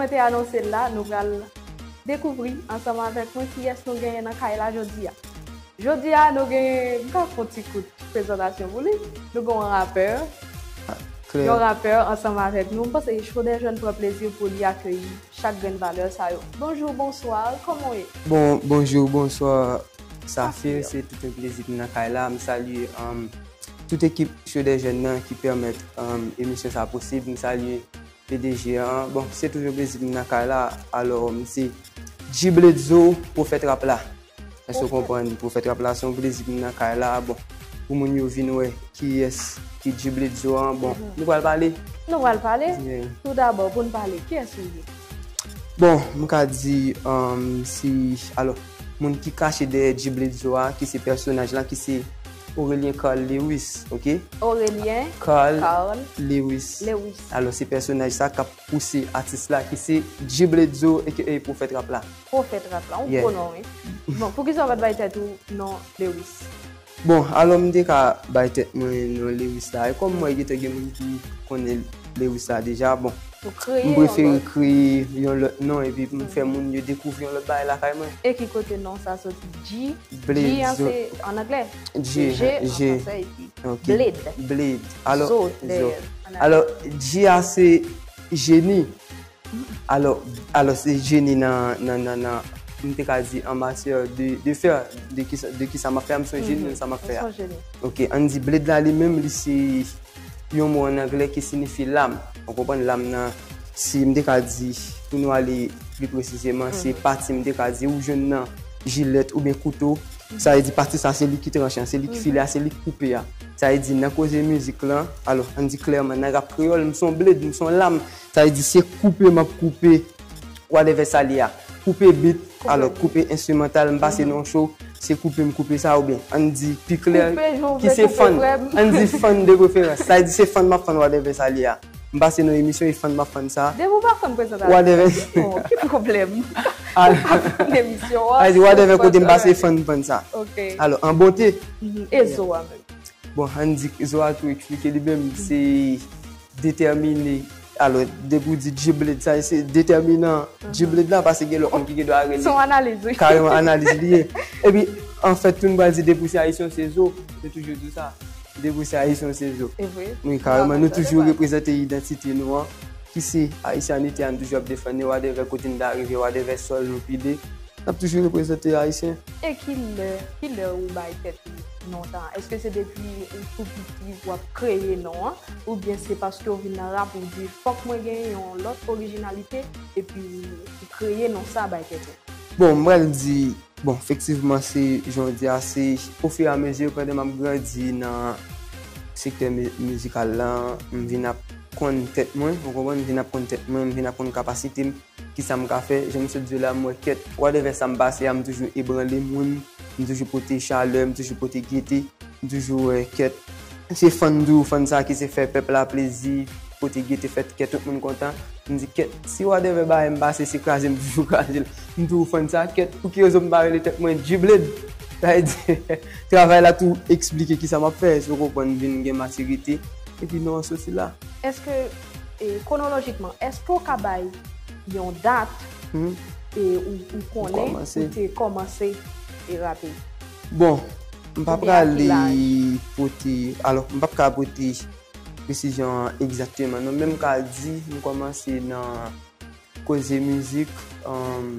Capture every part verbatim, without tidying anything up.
Mwen te anonse l la, nou pral dekouvri ansanm avèk mwen kiyès nou genyen nan kay la jodi a. Jodi a, nou genyen, m ka fè yon ti kout prezantasyon pou li. Nou gen yon rapè, yon rapè ansanm avèk nou. M panse Show des Jeunes pran plezi pou li akeyi chak grenn valè sa yo. Bonjou, bonswa, kòman w ye? Bon, bonjou, bonswa, Safir, se tout yon plezi pou m nan kay la. M salye um, tout ekip Show des Jeunes nan ki pèmèt um, emisyon sa posib. M salye P D G an. Bon, se toujou yon plezi pou m nan kay la. Alò, m se G Bledzo, pwofèt rap la. Èske w konprann? Pwofèt rap la, se yon plezi pou m nan kay la. Bon, pou moun yo vin wè kiyès ki G Bledzo an. Bon, nou pral pale. Nou pral pale. Toudabò, pou n pale, kiyès ou ye? Bon, m ka di, um, si, alò, moun ki kache dèyè G Bledzo a, ki se pèsonaj la, ki se Aurelien Carl Lewis, ok? Aurelien Carl Carl Lewis. Lewis. Alò, se pèsonaj sa k ap pouse atis la, ki se G Bledzo, aka Pwofèt Rap la. Pwofèt rap la, yon gwo non, wi. Bon, poukisa w pa t bay tèt ou non Lewis? Bon, alò, m te ka bay tèt mwen non Lewis la. E kòm mwen gentan gen moun ki konnen Lewis la deja, bon, m prefere kreye yon lòt non epi m fè moun yo dekouvri yon lòt bagay lakay mwen. E ki kote non sa soti? G, G an se an anglè. G, G an fransè epi Bled. Bled. Alò, Zo dèyè. Alò, G a se jeni. Alò, alò se jeni nan, nan, nan, nan, m te ka di an matyè de, de fè, de kisa, de kisa m ap fè a, m se yon jeni nan sa m ap fè a. Ok, ann di Bled la li menm, li se yon mo an anglè ki siyifi lam. Ou konprann lam nan, si m te ka di, pou nou ale pli presizeman, se pati m te ka di ou jwenn nan jilèt oubyen kouto. Sa vle di pati sa se li ki tranche an, se li ki file a, se li ki koupe a. Sa vle di nan koze mizik lan, alò, ann di klèman, nan rap kreyòl, m se yon bled, m se yon lam. Sa vle di se koupe m ap koupe whatever sa li a. Koupe beat, alò koupe enstrimantal, m pase nan yon show, se koupe m koupe sa oubyen ann di pi klè ki se fann. Ann di fann de preferans. Sa vle di se fann m ap fann whatever sa li a. M pase nan emisyon e fann m ap fann sa. Depi w pa fann prezantasyon. Whatever. Ki pwoblèm? Ou pa fann emisyon an. Sa vle di whatever kote m pase fann m fann sa. Alò, an bonte. E zo a menm? Bon, ann di zo a tou eksplike li menm, se detèmine. Alò, depi w di G Bled, sa se detèminan G Bled la, paske gen lòt moun ki gen dwa rele. Se yon analiz, wi. Kareman analiz li ye. Epi, anfèt, tou nou pral di depi w se ayisyen w se zo. Nou toujou di sa. Depi w se ayisyen w se zo. E vre. Wi, kareman, nou toujou reprezante idantite nou an, ki se ayisyanite a, nou toujou ap defann li, whatever kote n ta rive, whatever sòl nou pile. N ap toujou reprezante ayisyen. E ki lè, ki lè ou bay tèt ou non sa? Èske se depi ou tou piti w ap kreye non an? Oubyen se paske w vin nan rap ou di fòk mwen gen yon lòt orijinalite epi ou kreye non sa bay tèt ou? Bon, m pral di, bon, efektivman se jan w di a, se ofiramezi pandan m ap grandi nan sektè mi- mizikal la, m vin ap konn tèt mwen, ou konprann, m vin ap konn tèt mwen, m vin ap konn kapasite m. Kisa m ka fè? Jan m sot di w la, m wè kèt, whatever sa m pase a, m toujou ebranle moun, m toujou pote chalè, m toujou pote gete, m toujou wè kèt. Se fann tou, fann sa ki se fè pèp la plezi, pote gete, fè kè tout moun kontan. M di kèt, si whatever bagay m pase se kraze m toujou kraze l. M toujou fann sa, kèt, pou ki rezon m pa rele tèt mwen G Bled? Sa vle di, travay la tou eksplike kisa m ap fè, èske w konprann, vin gen matirite, epi non an soti la. Èske, e, kwonolojikman, èske w ka bay yon dat e, ou, ou konnen ou te kòmanse e rape? Bon, m pa prale pote, alò, m p ap ka pote presizyon an egzakteman non, men m ka di m kòmanse nan koze mizik, um,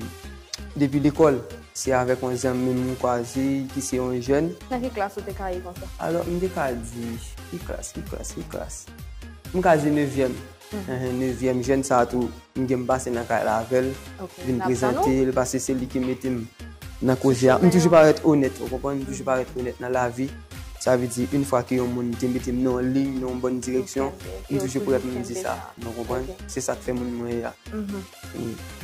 depi lekòl. Se avèk yon zanmi m m kwaze, ki se yon jèn. Nan ki klas ou te ka ye konsa? Alò, m te ka di, ki klas, ki klas, ki klas? M ka di nevyèm. Enhen, nevyèm, jèn sa a tou, m gen m pase nan kay la avè l, vin prezante l, paske se li ki mete m nan koze a. M toujou parèt onèt, ou konprann? M toujou parèt onèt nan lavi. Sa vle di, yon fwa ke yon moun te mete m nan yon liy, nan yon bòn direksyon, m toujou prè pou m di sa. Ou konprann? Se sa k fè moun mwen ye a.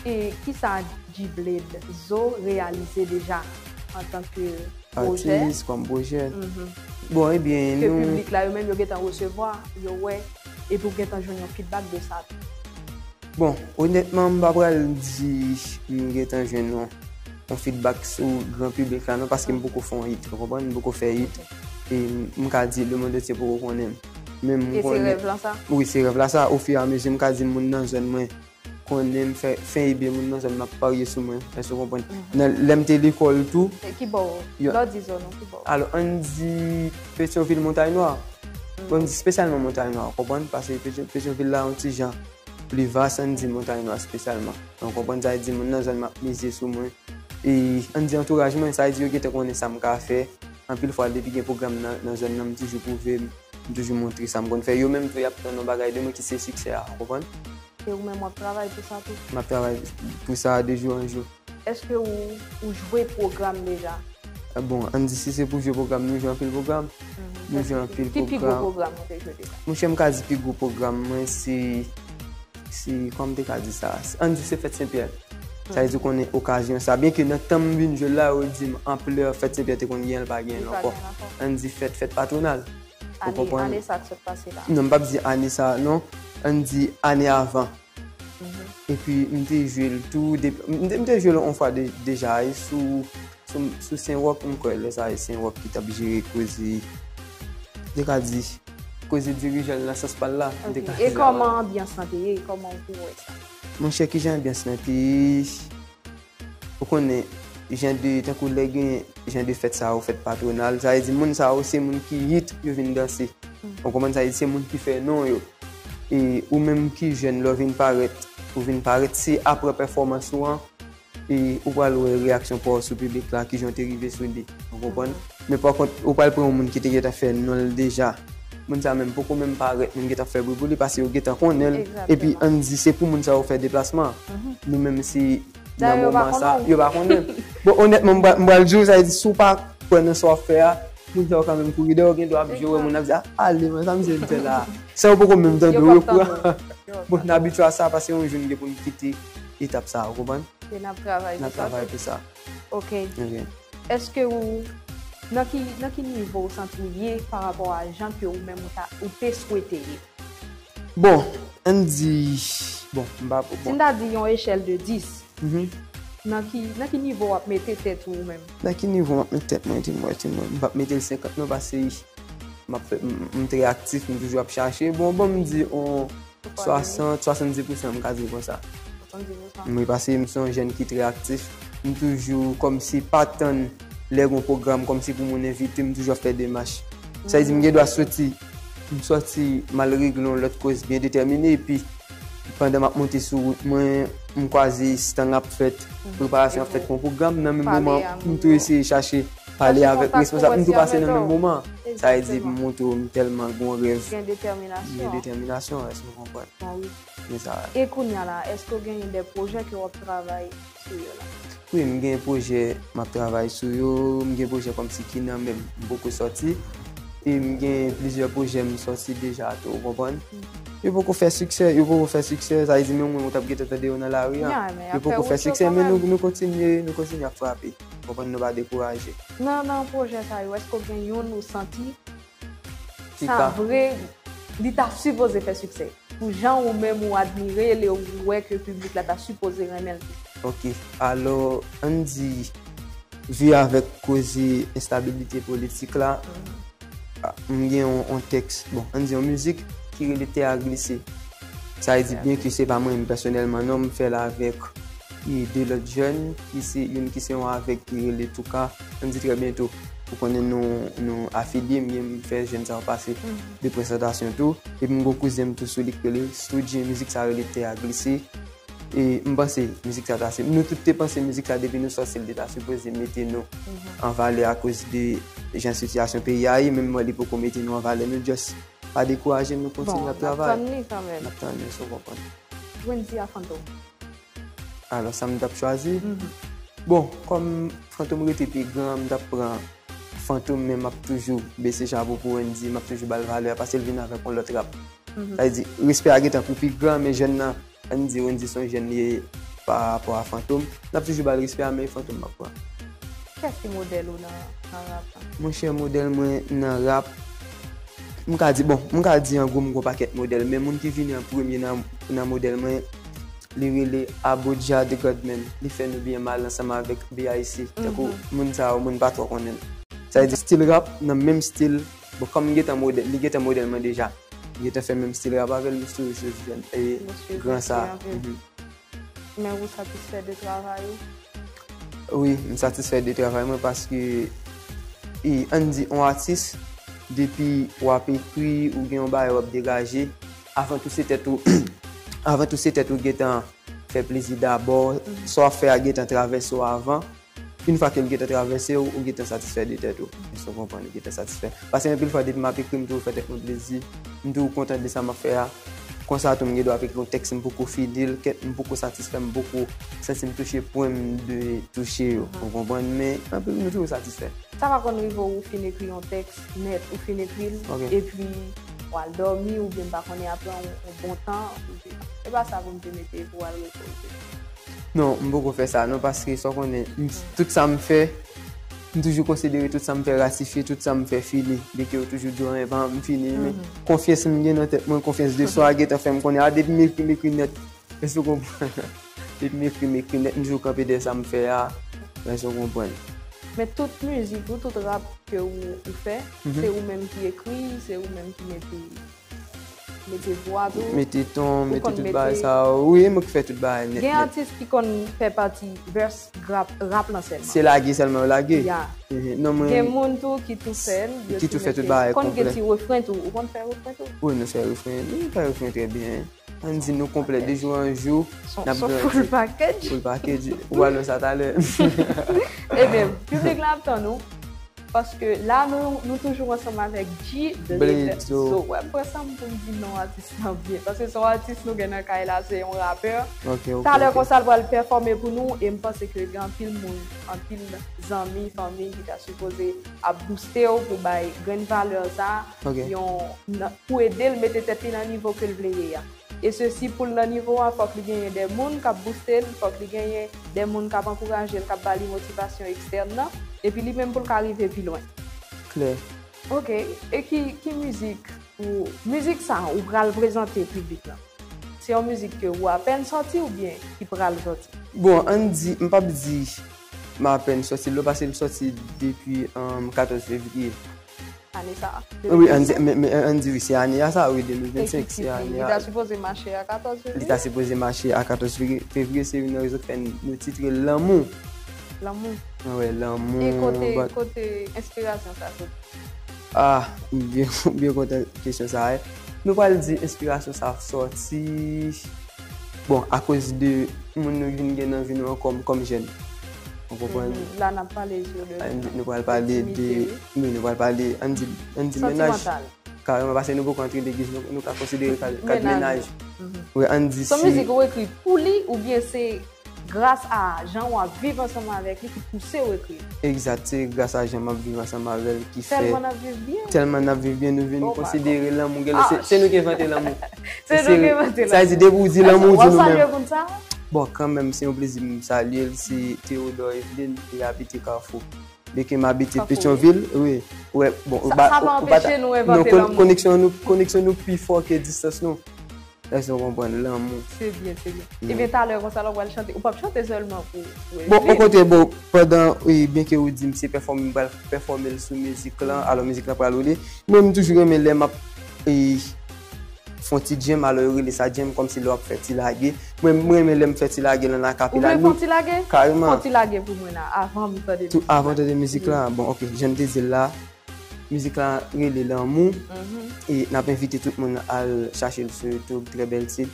E kisa G Bled Zo reyalize deja antanke pwojè? Atis, kòm pwojè. Bon, ebyen, nou. Ke piblik la, yo menm, yo gentan resevwa, yo wè, epi w gentan jwenn yon feedback de sa tou? Bon, onètman, m pa pral di m gentan jwenn yon, yon feedback sou gran piblik la, non, paske m poko fè yon hit, ou konprann? M poko fè hit. E m ka di lemonn antye poko konnen m. Men m konnen. E se rèv la sa? Wi, se rèv la sa. Ofiramezi, m ka di moun nan zòn mwen, konnen m fè, fè ebyen moun nan zòn m ap parye sou mwen. Èske w konprann? Nan, lè m te lekòl tou, E ki bò w? Yo- Lè w di zòn ou, ki bò w? Alò, ann di Petyonvil, Montay Nwa. Bon, m di espesyalman Montay Nwa, w konprann? Paske Petyon-, Petyonvil la, yon ti jan pli vas, ann di Montay Nwa espesyalman. Donk, w konprann, sa vle di moun nan zòn m ap mize sou mwen. E ann di antouraj mwen, sa vle di yo gentan konnen sa m ka fè. Anpil fwa, depi gen pwogram nan, nan zòn nan, m toujou pwouve, m toujou montre sa m konn fè. Yo menm tou, y ap tann yon bagay de mwen ki se siksè a, w konprann? E ou menm w ap travay pou sa tou? M ap travay pou sa de jou an jou. Èske ou, ou jwe pwogram deja? Ah, bon, ann di si se pou jwe pwogram, nou jwe anpil pwogram. Nou jwe anpil pwogram. Ki pi gwo pwogram ou te jwe deja? Monchè, m ka di pi gwo pwogram mwen se, se, kòman m te ka di sa? Ann di se fèt Senpyè. Sa vle di w konnen okazyon sa. Byenke nan tan m vin jwe l la, yo di m anplè fèt Senpyè te konn genyen, l pa genyen l ankò. Ann di fèt, fèt patwonal. Ou konprann? Ane sa k sot pase la. Non, m p ap di ane sa a, non. Ann di ane avan. Epi, m te jwe l tou. De, m te, m te jwe l yon fwa de, deja, e sou, sou, sou Sen Wòk, m kwè, lè sa a, e Sen Wòk ki t ap jere koze. M te ka di, koze dirijan l nan sans pa l la. M te ka di sa. E kòman anbyans lan te ye? Kòman ou te wè sa? Monchè, kijan anbyans lan te ye? Ou konnen, jan de, tankou lè gen jan de fèt sa yo, fèt patwonal, sa vle di moun sa yo, se moun ki hit, yo vin danse. Ou konprann, sa vle di se moun ki fè non yo. E ou menm ki jèn, lè w vin parèt, ou vin parèt, se apre pèfòmans ou an, e ou pral wè reyaksyon pa w sou piblik la, kijan w te rive sou li. Ou konprann? Men pa kont, ou pral pran yon moun ki te gentan fè non l deja. Moun sa menm poko menm parèt, moun gentan fè bri pou li, paske yo gentan konnen l. Epi, ann di, se pou moun sa yo fè deplasman an. Nou menm, se nan moman sa, yo pa konnen l. Bon, onètman, m pral, m pral di w, sa vle di, si w pa kwè nan sa w ap fè a, moun sa yo kanmenm kouri dèyè w, gen dwa ap jwe, wè moun ap di, "Ah, ale, men sa misye vin fè la a?" Sa yo poko menm tande w, yo pran. Bon, n abitye a sa, paske yon jou n gen pou n kite etap sa a, ou konprann? E n ap travay pou sa tou. N ap travay pou sa. Ok. Ok. Èske ou, nan ki, nan ki nivo ou santi w ye pa rapò a jan ke ou menm ou ta, ou te swete ye? Bon, ann di, bon, m pa, bon. Si n ta di yon echèl de dis, nan ki, nan ki nivo w ap mete tèt ou, ou menm? Nan ki nivo m ap mete tèt mwen, di m wè, di m wè. M p ap mete l senkant non, paske m ap fè, m, m trè aktif, m toujou ap chache. Bon, bon, m di on swasant, swasanndis pousan, m ka di l konsa. Swasanndis pousan. Wi, paske m se yon jèn ki trè aktif. M toujou kòmsi pa tann lè gon pwogram, kòmsi pou moun envite m, m toujou ap fè demach. Sa vle di, m gen dwa soti, m soti m al regle yon lòt koz byen detèmine, epi pandan m ap monte sou wout mwen, m kwaze estang ap fèt, preparasyon ap fèt pou yon pwogram, nan menm moman, m tou eseye chache pale avèk responsab, m tou pase nan menm moman. Sa vle di, m montre w, m tèlman gon rèv. Gen detèminasyon. Gen detèminasyon, èske w konprann? Bon, wi. Men sa. E kounye a la, èske w genyen de pwojè ke w ap travay sou yo la? Wi, m gen pwojè m ap travay sou yo, m gen pwojè kòmsi ki nan men m, m poko sòti. E m gen plizyè pwojè m sòti deja tou, ou konprann? Yo poko fè siksè, yo poko fè siksè, sa vle di menm mwen, mwen t ap gentan tande yo nan lari a. Yo poko fè siksè, men nou, nou kontinye, nou kontinye ap frape. Ou konprann, nou pa dekouraje. Nan, nan pwojè sa yo, èske w gen youn ou santi sa vre, li ta sipoze fè siksè? Pou jan ou menm ou admire l e ou wè ke piblik la ta sipoze renmen l tou. Ok, alò, ann di, vi avèk koze enstabilite politik la, a, m gen yon, yon tèks, bon, ann di yon mizik ki rele Tè a glise. Sa vle di, byenke se pa mwen menm pèsonèlman, non, m fè l avèk e de lòt jèn, ki se, youn ki se yon avèg ki rele Touka. Ann di trè byento, ou konnen nou, nou afilye, m gen, m fè jèn sa yo pase de prezantasyon tou. Epi m gon kouzen m tou sou li ki rele Stoudjin, mizik sa rele Tè a glise. E m panse mizik sa ta se, nou tout te panse mizik sa depi nou sòti l, li ta sipoze mete nou an valè akoz de jan sitiyasyon peyi a ye, men m wè li poko mete nou an valè, nou just pa dekouraje, nou kontinye ap travay. Bon, n ap tann li kanmenm. N ap tann li, si w konprann. Wendy a Fantom. Alò, sa m t ap chwazi? Bon, kòm Fantom rete pi gran, m t ap pran Fantom, men m ap toujou bese chapo pou Wendy, m ap toujou ba l valè a, paske l vin avèk yon lòt rap. Sa vle di, respè a gentan pou pi gran, men jèn nan, ann di Wendy se yon jèn li ye pa rapò a Fantom. N ap toujou ba l respè a, men Fantom m ap pran. Kiyès ki modèl ou nan, nan rap la? Monchè, modèl mwen nan rap, m ka di, bon, m ka di an gwo, m gon pakèt modèl, men moun ki vini an premye nan, nan modèl mwen, li rele Abodja The Godman. Li fè nou byen mal ansanm avèk B I C. Tankou moun sa yo, moun pa twò konnen l. Sa vle di, stil rap, nan menm stil, bon, kòm m gentan modèl, li gentan modèl mwen deja. M gentan fè menm stil rap avè l, m sou, sou, e, gran sa. Mhm. Men ou satisfè de travay ou? Wi, m satisfè de travay mwen paske, e, ann di, yon atis, depi w ap ekri, ou gen yon bagay w ap degaje, avan tou se tèt ou, avan tou se tèt ou gentan fè plezi dabò, sa w ap fè a gentan travèse w avan. Yon fwa ke l gentan travèse w, ou gentan satisfè de tèt ou. Èske w konprann? Ou gentan satisfè. Paske anpil fwa, depi m ap ekri, m toujou fè tèt mwen plezi. M toujou kontan de sa m ap fè a. Konsa tou, m gen dwa ap ekri yon tèks, m poko fini l, kèt, m poko satisfè, m poko santi m touche pwen m dwe touche yo. Ou konprann? Men anpil, nou toujou satisfè. Sa pa konn rive w, ou fin ekri yon tèks nèt, ou fin ekri l, epi w al dòmi, oubyen m pa konnen apre yon, yon bon tan, ou di, "E pa sa pou m te mete pou w al repoze." Non, m poko fè sa non, paske sa w konnen, m, tout sa m fè, m toujou konsidere tout sa m fè ratifye, tout sa m fè fini. Byenke yo toujou di w anyen pa m fini, men konfyans m gen nan tèt mwen, konfyans de sa a gentan fè m konnen, a, depi m ekri, m ekri nèt. Èske w konprann? Depi m ekri, m ekri nèt, m toujou kanpe dèyè sa m fè a. Èske w konprann? Men tout mizik ou, tout rap ke ou, ou fè, se ou menm ki ekri, se ou menm ki mete, mete vwa tou. Mete ton, mete tout bagay sa yo. Wi, mwen ki fè tout bagay nèt. Gen atis ki konn fè pati verse rap, rap lan sèlman. Se lage sèlman yo lage. Ya. Non, mwen. Gen moun tou ki tou fè l, yo tou fè tout bagay konplè. Konn gen ti refren tou, ou konn fè refren tou? Wi, nou fè refren. Nou fè refren trè byen. Ann di nou konplè de jou an jou, n ap grandi. Full package. Full package. Ou pral wè sa talè. Ebyen, piblik la ap tann ou. Paske la, nou, nou toujou ansanm avèk G Bledsoe. Bledsoe. Wè, m pran san m pou m di non atis lan byen. Paske se yon atis nou gen nan kay la, se yon rapè. Talè konsa, l pral pèfòme pou nou, e m panse ke gen anpil moun, anpil zanmi, fanmi ki ta sipoze ap booste w pou bay grenn valè sa, yon, pou ede l mete tèt li nan nivo ke l vle ye a. E sesi pou l nan nivo a, fòk li genyen de moun k ap booste l, fòk li genyen de moun k ap ankouraje l, k ap ba li motivasyon ekstèn nan, epi li menm pou l ka rive pi lwen. Klè. Ok, e ki, ki mizik ou, mizik sa ou pral prezante piblik lan? Se yon mizik ke ou apèn sòti oubyen ki pral sòti? Bon, ann di, m p ap di m apèn sòti l, paske l sòti depi, um, katòz fevriye. Ane sa a. Wi, ann di, men, men, ann di wi, se ane a sa, wi, de mil vennsenk, se ane a. Li ta sipoze mache a katòz fevriye? Li ta sipoze mache a katòz fevriye, fevriye, se youn nan rezon k fè n, nou titre l Lanmou. Lanmou. Wi, Lanmou. E kote, kote enspirasyon sa soti? Ah, m byen, m byen kontan kesyon sa a. Nou pral di enspirasyon sa sòti. Bon, akoz de moun nou vin gen nan vi nou an kòm, kòm jèn. Ou konprann? La n ap pale sou de. Nou pral pale de, wi, nou pral pale, ann di, ann di mennaj. Santimantal. Kareman, paske nou poko antre legliz, nou, nou ka konsidere kad, kad mennaj. Wi, ann di se. Se yon mizik ou ekri pou li oubyen se gras a jan w ap viv ansanm avèk li ki pouse w ekri l? Egzat, se gras a jan m ap viv ansanm avè l ki fè. Tèlman n ap viv byen. Tèlman n ap viv byen, nou vin konsidere lanmou gen lè se, se nou ki envante lanmou. Se nou ki envante lanmou. Sa vle di, depi w di lanmou, w di nou menm. W ap salye moun sa? Bon, kanmenm, se yon plezi m salye l, se Theodore Eveline, li abite Kafou. Byenke m abite Petyonvil, wi. Wi, bon, ou pa, ou pa ta, non, koneksyon nou, koneksyon nou pi fò ke distans nou. Èske w konprann? Lanmou. Se byen, se byen. Ebyen, talè konsa la, w pral chante. Ou p ap chante sèlman pou, pou Eveline. Bon, okontrè, bon, pandan, wi, byenke ou di m se pèfòme, m pral pèfòme l sou mizik lan, alò mizik lan pral woule. Mwen, m toujou renmen lè m ap, e, fè yon ti djèm, alò yo rele sa djèm, kòmsi lè w ap fè ti lage. Mwen, m renmen lè m fè ti lage lan akapela. Ou vle fè yon ti lage? Kareman. Fè yon ti lage pou mwen la, avan m tande mizik la. Tou, avan w tande mizik la? Bon, ok, jan m te di l la, mizik la rele Lanmou. E n ap envite tout moun al chache l sou YouTube, trè bèl tit.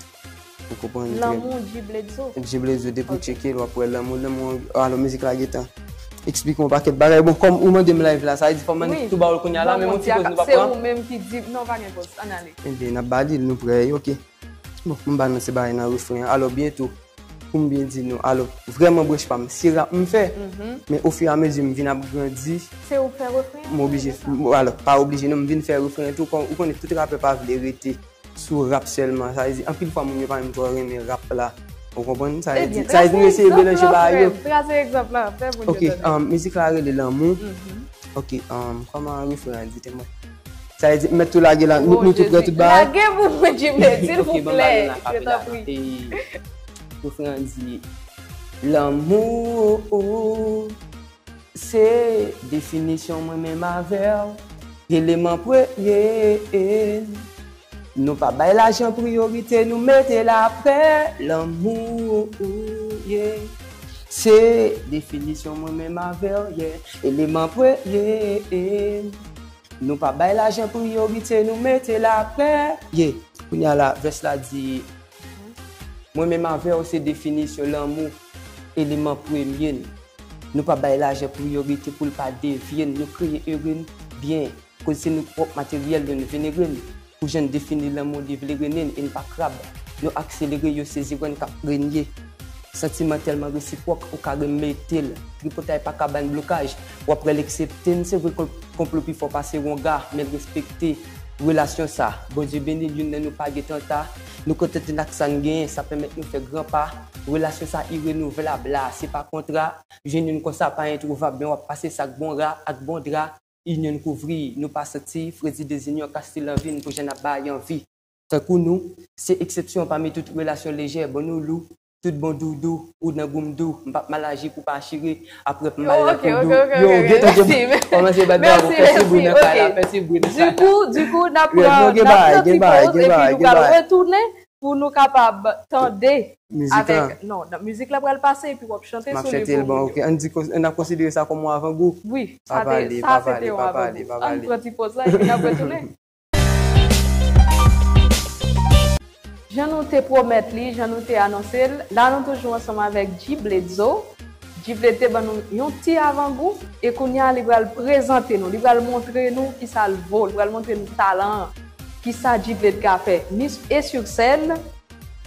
Ou konprann? Lanmou, G Bledsoe. G Bledsoe, depi w tcheke l, w ap wè Lanmou, Lanmou, alò mizik la gentan eksplike yon pakèt bagay. Bon, kòm ou mande m live la, sa vle di fò m annik tou ba w l kounye a la, men yon ti poz nou p ap pran. Se ou menm ki di, non, pa gen poz, ann ale. Ebyen, n ap ba li l, nou prè, ok. Bon, m ba nou se bagay nan refren an. Alò, byento, pou m byen di nou, alò, vrèman branch pa m, se rap m fè, men ofiramezi m vin ap grandi, m oblije, alò, pa oblije non, m vin fè refren an tou, kòm ou konnen tout rapè pa vle rete sou rap sèlman. Sa vle di, anpil fwa moun yo pa menm twò renmen rap la. Ou konprann? Sa vle di, sa vle di, nou eseye melanje bagay yo. Trase egzanp la, fè moun yo tande. Ok, um, mizik la rele Lanmou. Ok, um, kòman refren an di, temwen? Sa vle di, m mèt tou lage la, nou, nou tou prè tout bagay? Lage pou mwen, Jimmy, silvouplè, je t'en prie. Refren an di, lanmou, oh, oh. Se definisyon mwen menm avè w. Eleman premye. Nou pa bay lajan priyorite, nou mete l apre lanmou, yeah. Se definisyon mwen menm avè w, yeah. Eleman premye. Nou pa bay lajan priyorite, nou mete l apre, yeah. Kounye a la, vès la di, mwen menm avè w se definisyon lanmou, eleman premye n. Nou pa bay lajan priyorite pou l pa devye n, nou kreye ere n byen. Koz se nou pwòp materyèl yo n venere n. Pou jan n defini lanmou li vle rene n e n pa krab. Nou akselere yo se ziwèn k ap renye. Santiman tèlman resipwòk ou ka remete l. Tripotay pa ka ba n blokaj. W ap wè l eksepte n, se vre konplo pi fò pase wonga, men l respekte relasyon sa. Bondye beni l, youn nan nou pa gen tanta. Nou kontante n ak sa n genyen, sa pèmèt nou fè gran pa. Relasyon sa irenouvelab la, se pa kontra. Jwenn youn konsa pa entwouvab, men w ap pase sa ak bon ra, ak bon dra. Inyon n kouvri, nou pa santi fredi dezinyon ka still anvi n pou jan n ap bay anvi. Tankou nou, se eksepsyon pami tout relasyon lejè, bon nou lou, tout bon doudou, ou nan goumdou, m p ap mal aji pou pa chire, apre p mal nan koudou. Yo, gentan gen kòmanse bat bravo, fè ti bri nan kay la, fè ti bri nan kay la. Dikou, dikou, n ap pran, n ap pran ti poz, epi nou pral retounen pou nou kapab tande avèk, non, mizik la pral pase, epi w ap chante sou li pou moun yo. M ap chante l, bon, ok. Ann di, ann ap konsidere sa kòm yon avangou. Wi, sa te, sa se te yon avangou. Ann pran ti poz la, epi n ap retounen. Jan nou te pwomèt li, jan nou te anonse l, la nou toujou ansanm avèk G-Blade Zo. G-Blade te ban nou yon ti avangou, e kounye a li pral prezante nou, li pral montre nou kisa l vo, li pral montre nou talan an, kisa G-Blade ka fè, ni s-, e sur scène,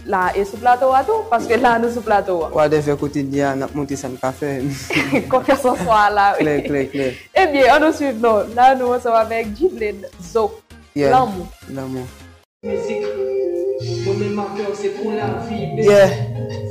la, e sou plato a tou, paske la nou sou plato a. Wadèvè kote n ye a, n ap montre sa n ka fè. Konfyans an swa a la, wi. Klè, klè, klè. Ebyen, ann nou swiv non, la nou ansanm avèk G-Blade Zo. Yeah. Lanmou. Lanmou. Mizik, mwen menm avè w se pou lavi, baby. Yeah.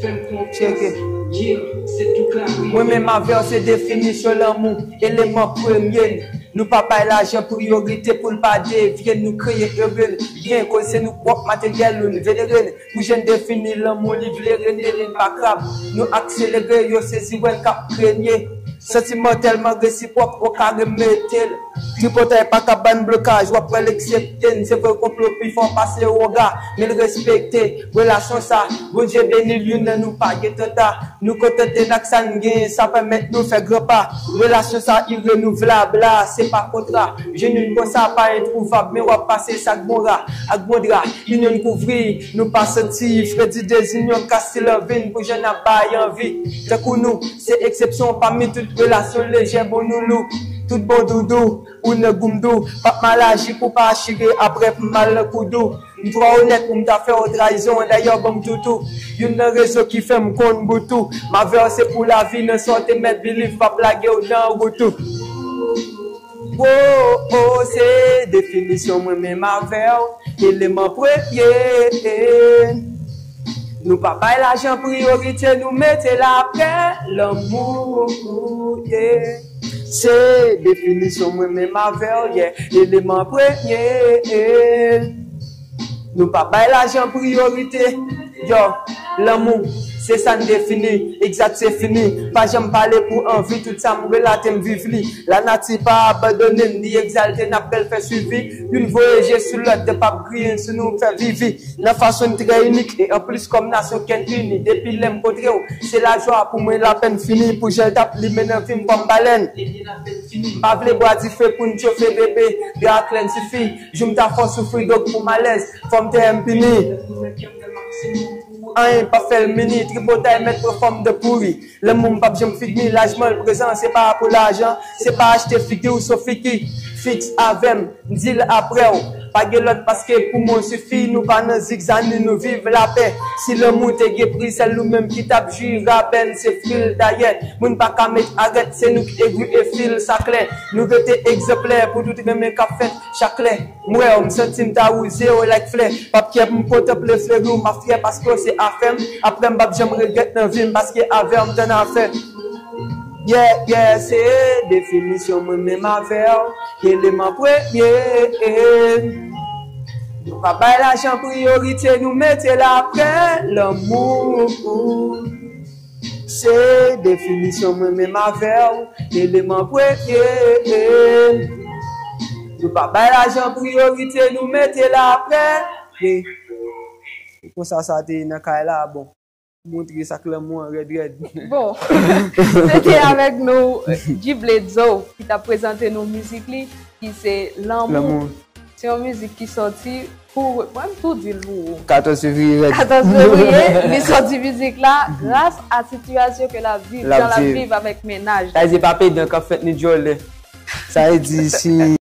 Fè m konfyans. Check it. Yeah, se tout lavi. Mwen menm avè w se definisyon lanmou, eleman premye n. Nou pa bay lajan priyorite pou l pa devye n, nou kreye ere n byen, koz se nou pwòp materyèl nou n venere n. Pou jan n defini lanmou li vle rene n, n pa krab. Nou akselere yo se ziwèn k ap renye. Santiman tèlman resipwòk ou ka remete l. Tripotay pa ka ba n blokaj, w ap wè l eksepte n. Se vre konplo pi fò pase wonga, men l respekte relasyon sa. Bondye beni l, youn nan nou pa gen tanta. Nou kontante n ak sa n genyen, sa pèmèt nou fè gran pa. Relasyon sa irenouvelab la, se pa kontra. Jwenn youn konsa pa entwouvab, men w ap pase sa ak bon ra, ak bon dra. Inyon n kouvri, nou pa santi fredi dezinyon ka still anvi n pou jan n ap bay anvi. Tankou nou, se eksepsyon pami tout relasyon lejè, bon nou lou, tout bon doudou, ou nan goumdou, p ap mal aji pou pa chire, apre p mal nan koudou. M twò onèt pou m ta fè w trayizon, dayè ban m toutou. Youn nan rezon ki fè m konn bout ou. M avè w se pou lavi, nan sa w te mèt, believe m p ap lage w nan wout ou. Wo, o, se definisyon mwen menm avè w, eleman premye. Nou pa bay lajan priyorite, nou mete l apre lanmou, yeah. Se definisyon mwen menm avè w, yeah, eleman premye. Nou pa bay lajan priyorite, yo, lanmou, se sa n defini, egzat se fini. Pa janm pale pou anvi, tout sa m relate m viv li. Lanati pa abandone n, li egzalte n, ap bèl fè swivi. Youn voye je sou lòt, de p ap griyen si nou fè vivi. Nan fason n trè inik, e anplis kòm nasyon Kenn Ini, depi lè m kontre w, se lajwa pou mwen, lapenn fini, pou jan l t ap limen nan vi m kòm balèn. M pa vle bwa dife pou n chofe bebe, de ak lèn sifi, jou m ta fè w soufri, donk pou m alèz, fò m te M P ni. Anyen pa fè l mini, tripotay mèt pran fòm de pouri. Lanmou m p ap janm fini, lajman l prezan, se pa pou lajan, se pa achte figi ou so figi, fiks avè m, m di l apre w, pa gen lòt paske pou mwen w sifi, nou pa nan zigzani, nou viv lapè. Si lanmou te gen pri, sèl nou menm ki t ap jwi rabè n, se fri l dayè. Moun pa ka met arèt, se nou ki egri e fil, sa klè. Nou rete egzanplè pou tout renmen k ap fèt chak lè. M wè w, m santi m ta wouze w like flè. P ap kyè pou m kontanple fleri w, m ap fyè paske w se afè m. Apre m p ap janm regrèt nan vi m paske avè w m t annafè. Yeah, yeah, se definisyon mwen menm avè w, eleman premye. Nou pa bay lajan priyorite, nou mete l apre lanmou. Se definisyon mwen menm avè w, eleman premye. Nou pa bay lajan priyorite, nou mete l apre Apre, konsa sa te ye nan kay la, bon, montre sa k lanmou an rèd rèd. Bon, se te avèk nou G Bledsoe ki t ap prezante nou mizik li ki se Lanmou. Lanmou. Se yon mizik ki sòti pou mwen m tou di l pou ou. Katòz fevriye rèd. Katòz fevriye, li sòti mizik la gras a sitiyasyon ke l ap viv, L ap jan l ap viv. Viv avèk mennaj. Sa di pa pedan k ap fèt ni djòlè. Sa vle di si